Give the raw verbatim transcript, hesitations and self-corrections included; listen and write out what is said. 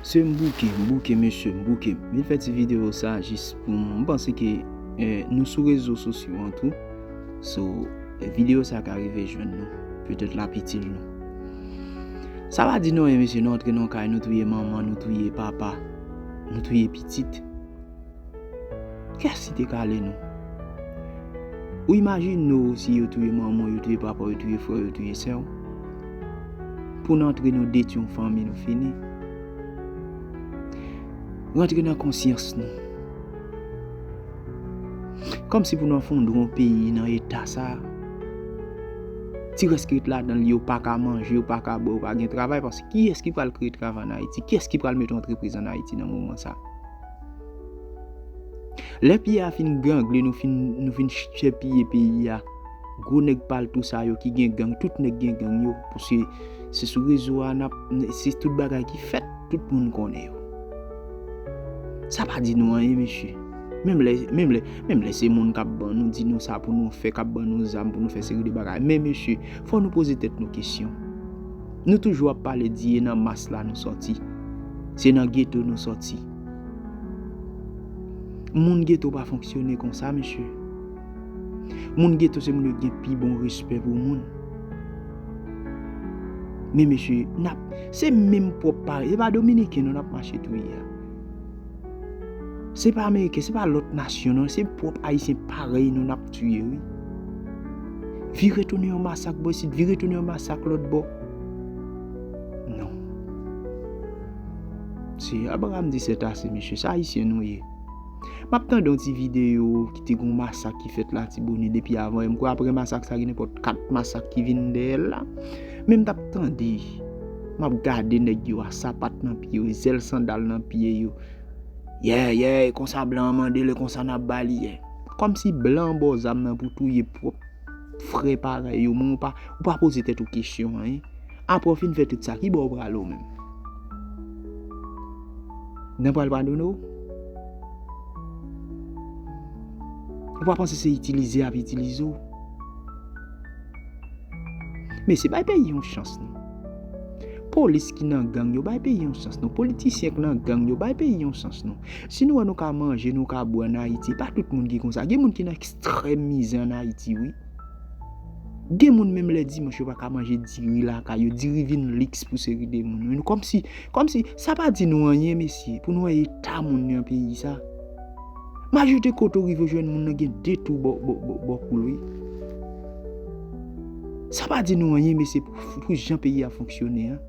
Se m bouke, m bouke, mesye, m bouke. M vin fè ti videyo sa jis pou m, m panse ke, eh, nou sou rezo sosyo an tou. So, eh, videyo sa ka rive jwenn nou. Petèt l ap itil nou. Sa pa di nou anyen, mesye, nou antre nan kay, nou touye manman, nou touye papa, nou touye pitit. Kiyès ki te ka ale nou? Ou imajine w si yo touye manman w, yo touye papa w, yo touye frè w, yo touye sè w? Pou n antre, nou detwi yon fanmi, nou fini. Rantre nan konsyans nou. Kòmsi pou nou afondre yon peyi nan eta sa. Ti rès ki ret ladan l, yo pa ka manje, yo pa ka bwè, yo pa gen travay, paske kiyès ki pral kreye travay ann Ayiti? Kiyès ki pral mete yon antrepriz ann Ayiti nan moman sa? Lè pyè a fin gangle, nou fin, nou fin chèpiye peyi a. Gwo nèg paltou sa yo ki gen gang, tout nèg gen gang yo. Paske se sou rezo a n ap, se tout bagay ki fèt, tout moun konnen yo. Sa pa di nou anyen, mesye. Menm lè, menm lè, menm lè se moun k ap ban nou, di nou sa pou nou fè, k ap ban nou zam pou nou fè seri de bagay. Men, mesye, fò nou poze tèt nou kesyon. Nou toujou ap pale di e nan mas la nou sòti. Se nan geto nou sòti. Moun geto pa fonksyone konsa, mesye. Moun geto se moun yo gen pi bon respè pou moun. Men, mesye, n ap, se menm pwòp parèy, se pa Dominiken nou n ap mache touye a. Se pa Ameriken, se pa lòt nasyon non, se pwòp Ayisyen parèy nou n ap touye, wi. Vire tounen yon masak bò isit, vire tounen yon masak lòt bò. Non. Se Abraham di sètase, mesye, se Ayisyen nou ye. M ap tande yon ti videyo ki te gen yon masak ki fèt Latibonit depi avan yè. M kwè apre masak sa, gen nenpòt kat masak ki vin dèyè l la. Men m t ap tande, m ap gade nèg yo a sapat nan pye yo, zèl sandal nan pye yo. Yè, yè, e konsa blan an mande l, e konsa n ap ba li, yè. Kòmsi blan an ba w zam nan pou touye pwòp frè parèy yo, men ou pa, ou pa poze tèt ou kesyon anyen. Apre w fin fè tout sa, ki bò w prale w menm? Nan pral padone w? Ou pa panse se itilize y ap itilize w? Mesye, bay peyi yon chans non. Polis ki nan gang yo, bay peyi yon chans non. Politisyen ki nan gang yo, bay peyi yon chans non. Si nou wè nou ka manje, nou ka bwè ann Ayiti, pa tout moun ki konsa. Gen moun ki nan ekstrèm mizè ann Ayiti, wi. Gen moun menm lè dimanch yo pa ka manje diri lakay yo, diri vin liks pou seri de moun. Wi, nou kòmsi, kòmsi, sa pa di nou anyen, mesye, pou nou wè eta moun nan peyi sa. Majorite kote w rive w jwenn moun nan gen de twou bò, bò, bò, bò kou l, wi. Sa pa di nou anyen, mesye, pou, pou jan peyi a fonksyone an.